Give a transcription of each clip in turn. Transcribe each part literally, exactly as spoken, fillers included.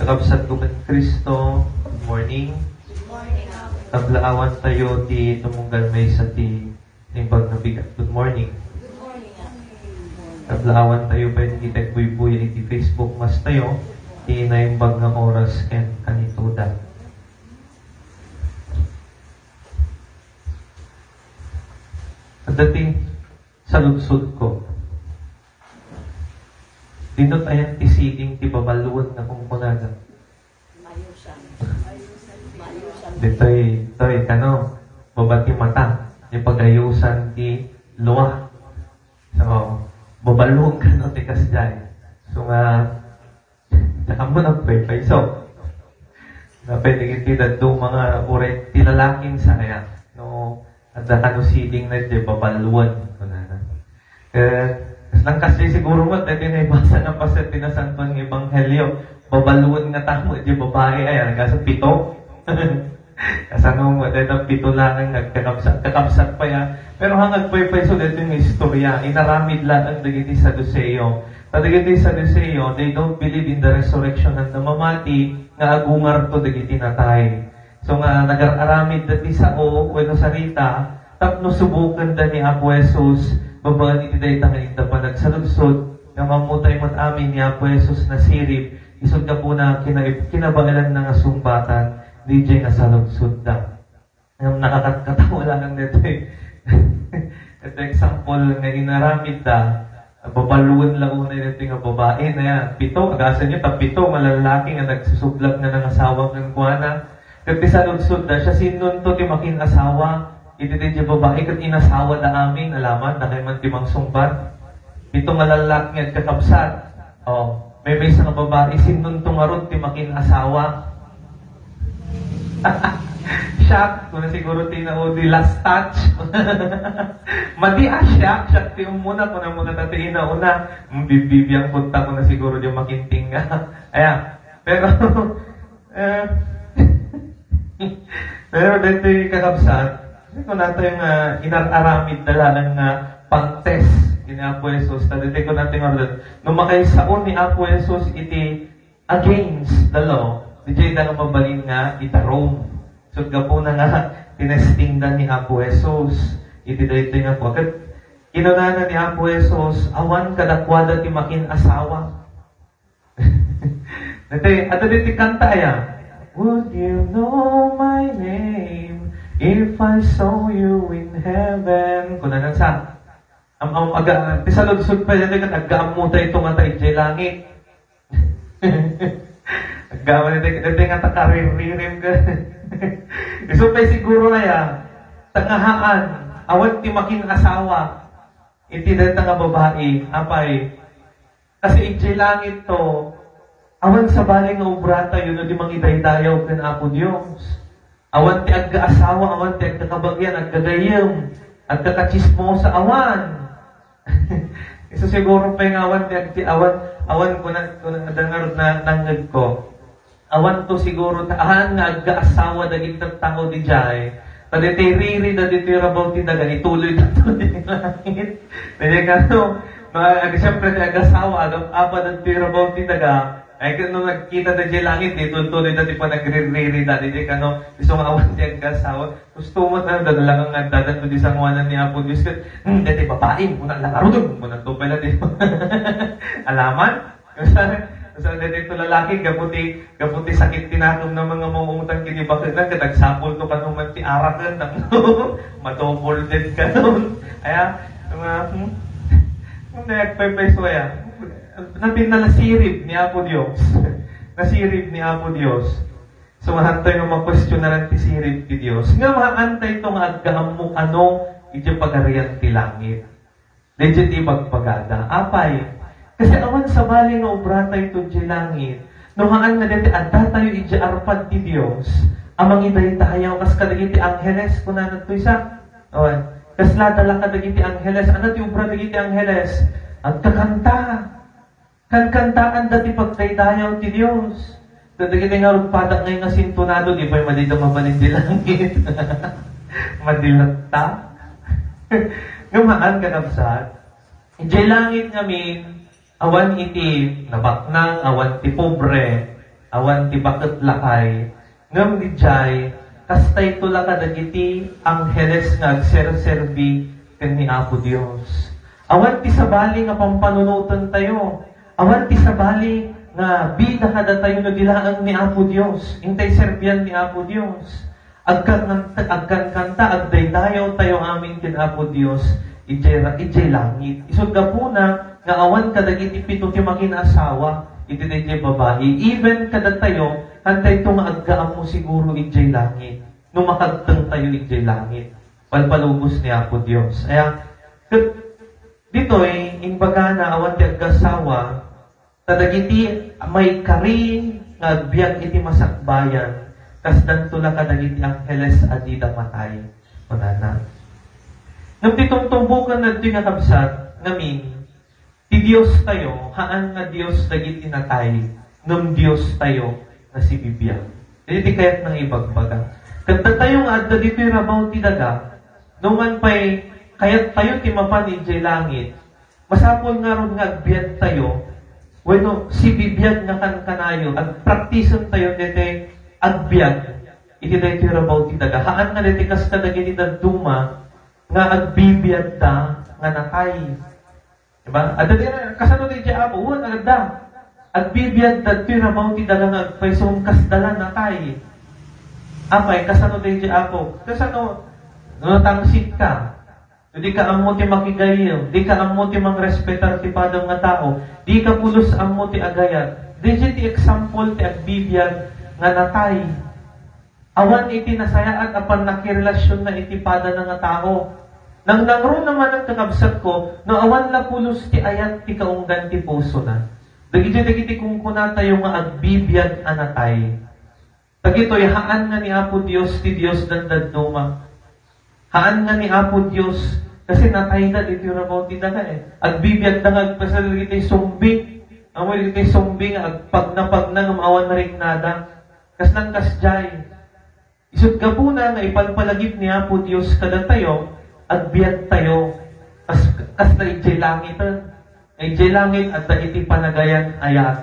Kakabsatko ken Cristo, good morning. Tablaawan tayo ti tumunggal maysa ti naimbag nga bigat. Good morning. Tablaawan tayo pay dagiti agbuybuya iti Facebook Mass tayo, ti naimbag nga oras ken kanitoda. Adda ti saludsodko. Dino tayan ti siding ti babaluen nga kunkunada? Ditoy, toy, kano, baba ti mata, ti pagayusan ti lua. So, babaluen kano ti kasdiay. So nga, Diak ammo no pwede pay isu. Nga pwede iti dadduma nga uray ti lalaking saya. No, adda kano siding na di babaluen, kunana. Eh, kas lang kasi siguro mo, tayo naibasa nga paset ti Nasantoan nga Ebanghelio, babaluen nga tamo, di babae, ay, ang kaso pito. Kasano mo, dahil ang pito lang ang nagkakabsat, kakabsat pa yan. Pero hang agpaypayso dito yung istorya, inaramid lang dagiti Saduseo. Kadagiti Saduseo, they don't believe in the resurrection and the mamati nga agungarto dagiti natay. So nga, nagar-aramid dati sao, wenno sarita, tapno subuken da ni Apo Jesus, babaen iti dayta nga inda panagsaludsod, nga mammutay met amin ni Apo Jesus nasirib, isut gapuna kina-, kinabaelan na nga sungbatan, didiay nga saludsodda. Ngem nakakatkatawa lang daytoy. Iti example nga inaramid da, babaluen la unay daytoy nga babae na yan. Pito, agasan niyo, ta pito nga lalaki nga nagsusublag nga nangasawa kenkuana. Ket ti saludsod da, siasinoto ti makin-asawa iti daydiay babae ket inasawa da amin, alaman, dakay man ti mangsungbat. Pito nga lalaki nga agkakabsat. Oh, may maysa nga babae, sinonto ngarud ti makin-asawa. Shock, kuna siguro ti naudi, last touch. Madi a shock, shock ti umuna, kuna mga tati inauna. Mm, bibibiang punta kuna siguro di makinting nga. Ayan. Pero, eh, pero dito yung kakabsat, kasi kung nato yung ah, inar-aramid na lang nga pang-test ni Apo Jesus, na dito ko natin order. No makaisao ni Apo Jesus iti against the law, di jay da nga mabalin nga itarom. So, gapuna nga, tinesting da ni Apo Jesus. Iti daytoy nga po. Ket, kinunana ni Apo Jesus, awan kadakuada ti makin-asawa. Dati, ato di ti kanta aya. Would you know my name if I saw you in heaven? Kuna nang sa, am, am, aga, ti saludsod pa yan, ket aggaammo tayo ito nga tayo, jay langit. Aggaman ito, ito nga takariririm ka. Isu pay siguro na ya, tangahaan, awan ti makin-asawa, iti data nga babae, apay, kasi iti langit to, awan sabali nga obra tayo no di mangidaydayaw ken Apo Dios. Awan ti agkaasawa, awan ti agkakabagian, agkagayyem, agkakachismosa, awan. Isu siguro pay nga awan ti agti-, awan, awan kuna, kuna, adda ngarud na, nangngeg ko. Awan to siguro ta-, ahan nga agkaasawa dagiti tattao di jay. Ta ditoy riri da ditoy rabaw ti daga, ituloy da to di langit. Dagiti kano, no, ag-, siyempre, ti agasawa, agap-, apa da ditoy rabaw ti daga. Ay, kano nagkita da di langit, di tultuloy da ti panagririri da, di kano, isu nga awan ti agkasawa. Gusto mo na, dadalangan nga, dadan to di sanguanan ni Apo Dios, ket, hmm, dati babae, muna lang arudon, muna to pala di. Alaman? Sa, sa dati to lalaki, gapu ti, gapu ti sakit ti nakem na mga maungtan kini bakit na, ket agsapul to kano man ti araken, tapno, madouble dead ka nun. Aya, mga, hmm? Kung nagpaypayso aya, napin na nasirib ni Apo Dios. Nasirib ni Apo Dios. So, mahantoy nga makwestiyonaran ti sirib ti Dios. Nga maantay to nga aggaammo kano iti pagarian ti langit. Daydiay ti ibagbagada. Apay, kasi awan sabali nga obra tayo to di langit. No haan nga dati adda tayo iti arpad ti Dios, a mangidaydayaw kas kadagiti angheles, kunana to isa. Awan. Kasla dala kadagiti angheles. Ano ti obra dagiti angheles? Agkakanta. Kankantaanda ti pagdaydayaw ti Dios. Kadagiti nga rugpadak ngay nga sintonado, di pay madida mabalin ti langit. Madilatta. Nga maan, kakabsat, idiay langit ngamin, awan iti nabaknang, awan ti pobre. Awan ti baket lakay. Ngem idiay, kastayto la kadagiti angheles nga agserserbi ken ni Apo Dios. Awan ti sabali nga pampanunotentayo. Awan ti sabali nga bida kadatayo no di laeng ni Apo Dios. Intay serbian ni Apo Dios. Agkankanta, agkankanta, agdaydayaw tayo amin ken Apo Dios idiay ra-, idiay langit. Isut' gapuna nga awan kadagiti pito ti makin-asawa iti daydiay babai. Even kadatayo, kantayto nga aggaammo siguro idiay langit. No makagteng tayo idiay langit. Palpalubos ni Apo Dios. Aya, ket ditoy, imbagana, awan ti aggasawa, ta dagiti maikari nga agbiag iti masakbayan, kasdanto la kadagiti angheles a dida matay, kunana. Ngem ti tumtumboken dagitoy nga kabsat, ngamin, ti Dios tayo, haan nga Dios dagiti natay, ngem Dios tayo nga sibibiag. Iti kayat nang ibagbaga. Ket datayo nga adda ditoy rabaw ti daga, numan pay kayat tayo ti mapan idiay langit, masapul ngarud nga agbiag tayo, wenno sibibiag nga kankanayon, agpraktisen tayo ditoy agbiag iti daytoy rabaw ti daga. Haan nga ditoy kas kadagiti dadduma nga agbibiagda nga natay. Diba? Adda ti, kasano daydiay Apo? Wen, adda. Agbibiagda ditoy rabaw ti daga nga agpayso, kasda la natay. Apay, kasano daydiay Apo? Kasano, no, tangsit ka? Di ka ammo ti makigayem, di ka ammo ti mangrespetar ti padam nga tao, di ka pulos ammo ti agayat. Daydiay ti example ti agbibiag nga natay. Awan iti nasayaat a pannakirelasionna iti padana nga tao. Nangnangruna manen, kakabsatko, no awan la pulos ti ayat ti kaunggan ti pusona. Dagiti, dagiti kunkunatayo nga agbibiag a natay. Dagitoy, haan nga ni Apo Dios ti Dios dandadduma. Haan nga ni Apo Dios, kasi natayda ditoy rabaw ti daga, eh. Agbibiagda nga agpasal dagiti zombie. Amo dagiti zombie nga agpagnapagna ngem awan rignada. Kaslan kasdiay. Isut' gapuna nga ipalpalagip ni Apo Dios kadatayo, agbiagtayo. Kas-, kasla idiay langiten. Idiay langit, adda iti panagayan-ayat.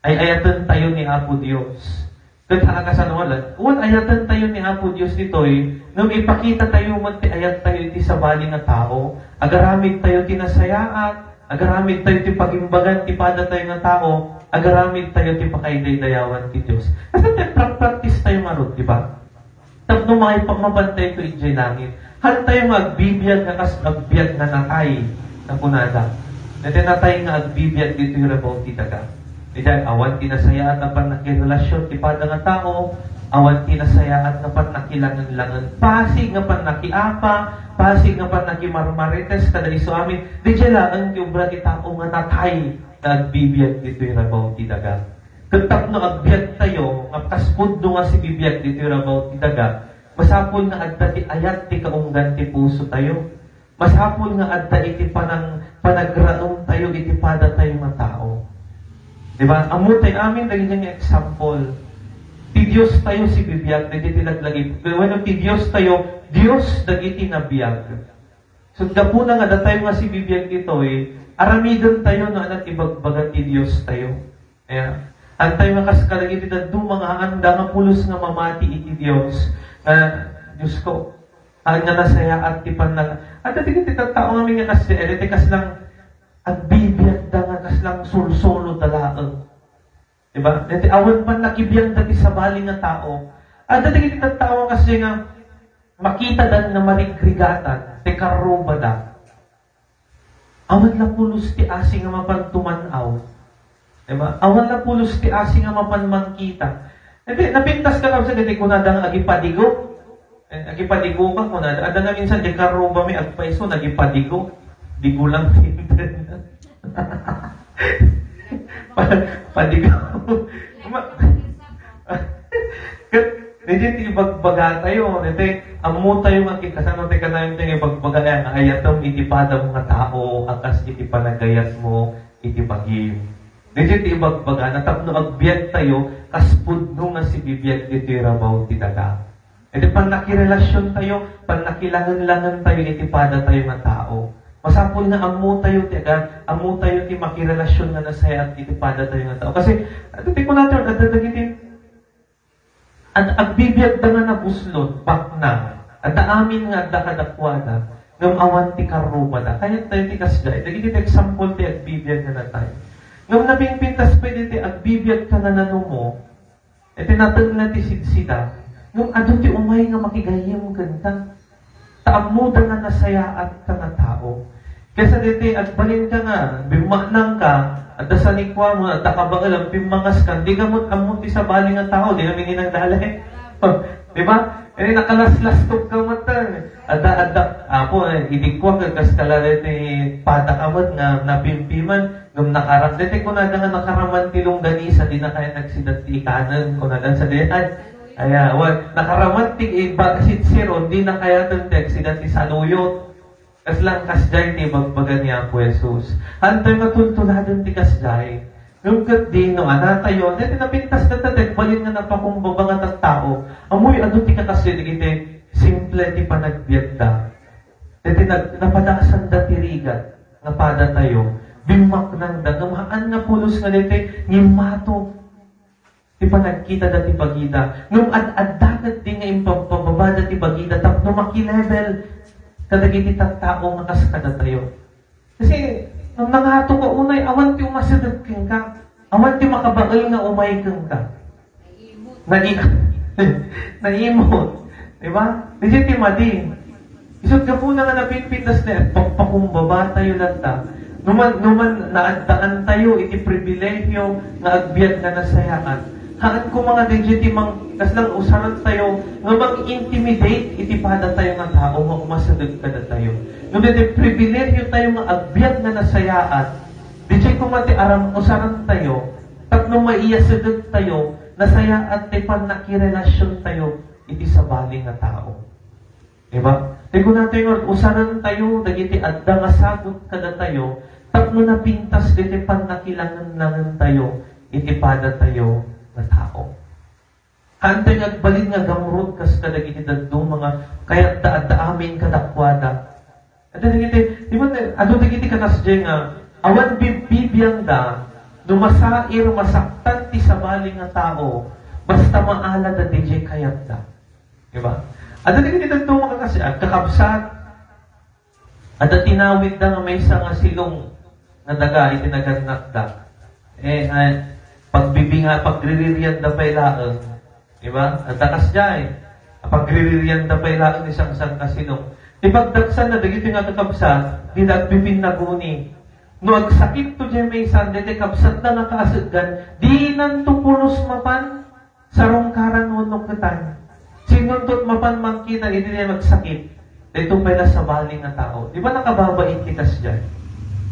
Ay-ayatentayo ni Apo Dios. Ket haan kasano nga la-, wen, ayatentayo ni Apo Dios ditoy, ngem ipakitatayo met ti ayattayo iti sabali nga tao. Agaramidtayo ti nasayaat, agaramidtayo ti pagimbagan ti padatayo nga tao, agaramidtayo ti pakaidaydayawan ti Dios. Kasla ti agprakpraktistayo ngarud, di ba? Tapno may pa-, mapantay ko idiay langit. Hantayo nga agbibiag nga kas agbiag nga natay, nga kunada. Nga ti natay nga agbibiag ditoy rabaw ti daga. Idiay, awan ti nasayaat nga pannakirelasion ti pada nga tao, awan ti nasayaat nga pannakilangen-langen. Pasig nga pannakiapa, pasig nga pannakimarmarites kada isu amin. Didiay laeng ti obra ti tao nga natay nga agbibiag ditoy rabaw ti daga. Ket tapno agbiagtayo, nga kas pudno nga sibibiag ditoy rabaw ti daga, masapul nga adda ti ayat ti kaunggan ti pusotayo. Masapul nga adda iti panang-, panagraemtayo iti padatayo nga tao. Di ba? Ammotay amin dagiti nga example. Ti Diostayo sibibiag dagiti laglagip. Wenno ti Diostayo, Dios dagiti nabiag. So, gapuna nga datayo nga sibibiag ditoy, aramidentayo no ania ti ibagbaga ti Diostayo. Aya, antay nga kas kadagiti dadduma nga haan da nga pulos nga mamati iti Dios, nga, Diosko, haan nga nasayaat ti pannag-, adda dagiti tattao nga amin nga kas-, eh, dagiti kaslang agbibiagda nga kaslang sulsuloda laeng. Di ba? Dagiti awan pannakibiangda ti sabali nga tao. Adda dagiti tattao nga kasdiay nga makitadan nga marigrigatan ti karrubada. Awan la pulos ti asi nga mapan tuman-aw. Di ba? Awan la pulos ti asi nga mapan mangkita. Iti, napintas ka, kabsat, iti kunada nga agipadigo. Eh, agipadigo ka, kunada. Adda nga minsan, di karrubami, agpayso, nagipadigo. Digo lang. Pa-, padigo. Ma-, ket, daydiay ti ibagbagatayo, daydiay, ammotayo nga ti kasano ti kanayon ti ibagbaga, nga ayatem iti padam nga tao, a kas iti panagayatmo iti bagim. Daydiay ti ibagbaga, nga tapno agbiagtayo, kas pudno nga sibibiag ditoy rabaw ti daga. Iti pannakirelasiontayo, pannakilangen-langentayo iti padatayo nga tao. Masapul nga ammotayo ti aga-, ammotayo ti makirelasyon nga nasayaat iti padatayo nga tao. Kasi, adda ti kunatayo, adda dagiti, ad-, agbibiagda nga nabuslot, baknang. Adda amin nga adda kadakuada, ngem awan ti karrubada. Kayat tayo ti kasdiay. Dagiti ti example ti agbibiag nga natay. Ngem napingpintas pay dagiti agbibiag ka nga nanumo, iti natengna ti sidsida, ngem adu ti umay nga makigayyem kenka. Ta ammoda nga nasayaatka nga tao. Kaysa diti agbalinka nga, bimmaknangka, adda sanikuam, adda kabaelam, pimmangaskan, di ka met ammo ti sabali nga tao, di namin inang dalay. Di ba? Eh, nakalaslaskog ka met, eh. Adda, adda, apo, eh, idikwa, kas kala diti pata ka met nga napimpiman. Ngem nakaram-, daytoy kunada nga nakaraman ti longganisa, di na kayat agsida ti ikanen, kunada sa diay. Aya, wen, nakaraman ti iba, sitsiron, di na kayat ti agsida ti saluyot. Kasla kasdiay ti ibagbaga ni Apo Jesus. Antoy matultuladen ti kasdiay. Ngem ket di no anatayo, daytoy napintas dayta ti agbalin nga napakumbaba nga tattao. Ammoy adu ti kakasdiay dagiti simple ti panagbiagda. Daytoy nag-, napadasanda ti rigat nga padatayo, bimmaknangda, ngem haan nga pulos nga daytoy, ngimmato ti panagkitada ti bagida. Ngem ad-adda ket di nga impabpababada ti bagida tapno makilevel kadagiti tattao nga kas kadatayo. Kasi, ngem nangato ka unay, awan ti umasideg kenka. Awan ti makabael nga umay kenka. Nai-, naimot. Di ba? Di ti madi. Isut gapuna nga napinpintas na, pagpakumbaba tayo latta. Numan, numan naaddaantayo iti pribilehiyo nga agbiag nga nasayaat. Haan koma nga daydiay ti mang-, kaslang usarantayo nga mang-intimidate iti padatayo nga tao nga umasideg kadatayo. No daydiay pribilehiyo tayo nga agbiag nga nasayaat, daydiay koma ti aram-, usarantayo, tapno maiyasideg tayo, nasayaat ti pannakirelasion tayo iti sabali nga tao. Di ba? Ti kunatayo nga, usarantayo dagiti adda nga sagut kadatayo tapno napintas diti pannakilangen-langentayo iti padatayo nga tao. Haantayo nga agbalin nga gamrot kas kadagiti dadduma nga kayatda adda amin kadakuada. Adda dagiti, di ba, adu dagiti kakasdiay nga awan bibbibiangda no masair, masaktan ti sabali nga tao basta maalada daydiay kayatda. Di ba? Adda dagiti dadduma nga kasi, ah, kakabsat, adda tinawidda nga maysa nga silong nga daga iti nagannakda. Eh, ah, pagbibinga-, pagriririanda pay laeng. Di ba? Adda kasdiay. Pagriririanda pay laeng isang sangkasilong. Ti pagdagsanna dagiti nga kakabsat, dida agpipinnaguni. No agsakitto diay maysa, daydiay kabsatda nga kaaseggan, dinanto pulos mapan sarungkaran wenno ketan. Sinonto ti mapan mangkita iti diay agsakit, daytoy pay la sabali nga tao. Di ba nakababait ti kasdiay?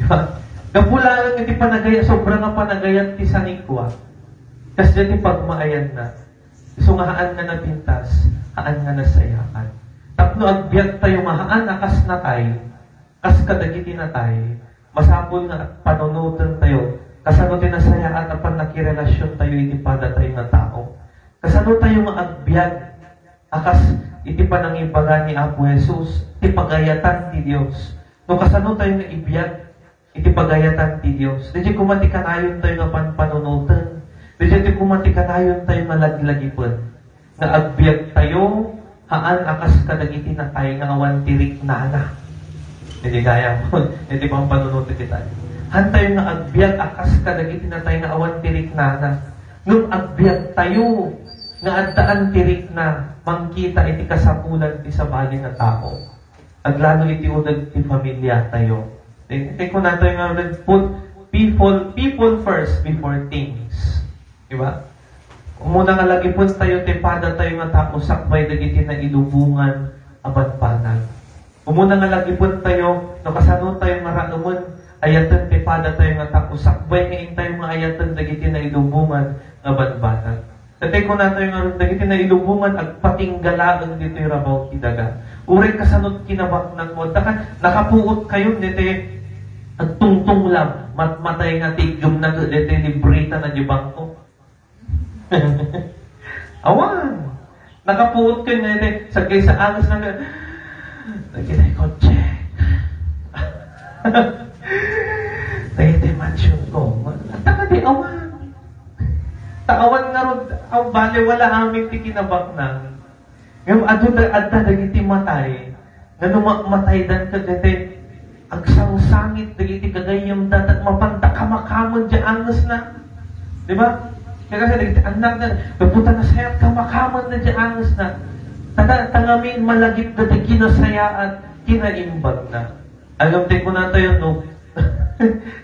Di ba? Gapu laeng iti panagayat, sobra nga panagayat ti sanikua. Kasdiay ti pagmaayanna. Isu nga haan nga napintas, haan nga nasayaat. Tapno agbiagtayo nga haan a kas natay, kas kadagiti natay, masapul nga panunotentayo kasano ti nasayaat a pannakirelasiontayo iti padatayo nga tao. Kasano tayo nga agbiag a kas iti panangibaga ni Apo Jesus, ti pagayatan ti Dios. No kasano tayo nga ibiag iti pagayatan ti Dios. Daydiay koma ti kanayontayo nga panpanunoten. Daydiay ti koma ti kanayontayo nga laglagipen. Nga agbiagtayo, haan a kas kadagiti natay nga awan ti riknana. Daydiay gayam, daydiay panpanunoten ti tayo. Haantayo nga agbiag a kas kadagiti natay nga awan ti riknana. Ngem agbiagtayo nga addaan ti rikna, mangkita iti kasapulan ti sabali nga tao. Aglalo iti uneg ti familiatayo. Ti, ti kunatayo nga, put people, people first before things. Di ba? Umuna nga lagipentayo ti padatayo nga tao sakbay dagiti nailubongan a banbanag. Umuna nga lagipentayo, no kasano tayo nga raemen, ayaten ti padatayo nga tao sakbay nga intayo nga ayaten dagiti nailubongan a banbanag. Daytoy kunatayo nga dagiti nailubongan, agpatingga laeng ditoy rabaw ti daga. Uray kasano ti kinabaknanmo, adda ka, nakapuot kayo ditoy agtungtunglam, matmatay nga ti iggemna ket ditoy libreta na di bangko. Awan. Nakapuot kayo ditoy, sagkay sa angas na, lagi na yung kotse. Dayta mansion ko. Adda kadi awan. Ta awan ngarud, aw, bale, wala amin ti kinabaknang. Ngem adu da, adda dagiti matay, nga no ma-, mataydan kadagiti agsangsangit dagiti gagayyemda, ta mapanda kamakamen diay angesna. Di ba? Kaya kasi dagiti annakna, gapu ta nasayaat, kamakamen na diay angesna. Ta, ta ngamin malagipda ti kinasayaat, kinaimbagna. Alam ti kunatayo, no?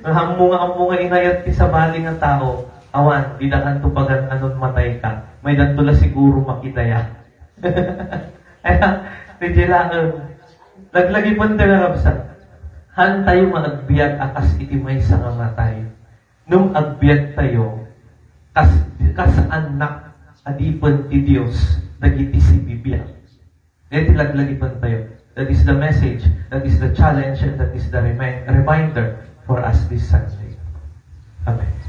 Nga ammo nga, ammo nga inayat ti sabali nga tao, awan, dida kanto pagan-anon matayka. Maydanto la siguro makitaya. Kaya, medyo laeng. Laglagipen tayo, nga kabsat. Haantayo nga agbiag a kas iti maysa nga matay. Nung agbiag tayo, kas, kas annak a dipen ti Dios, dagiti sibibiag. Dayta ti laglagipen tayo. That is the message, that is the challenge, and that is the remind, reminder for us this Sunday. Amen.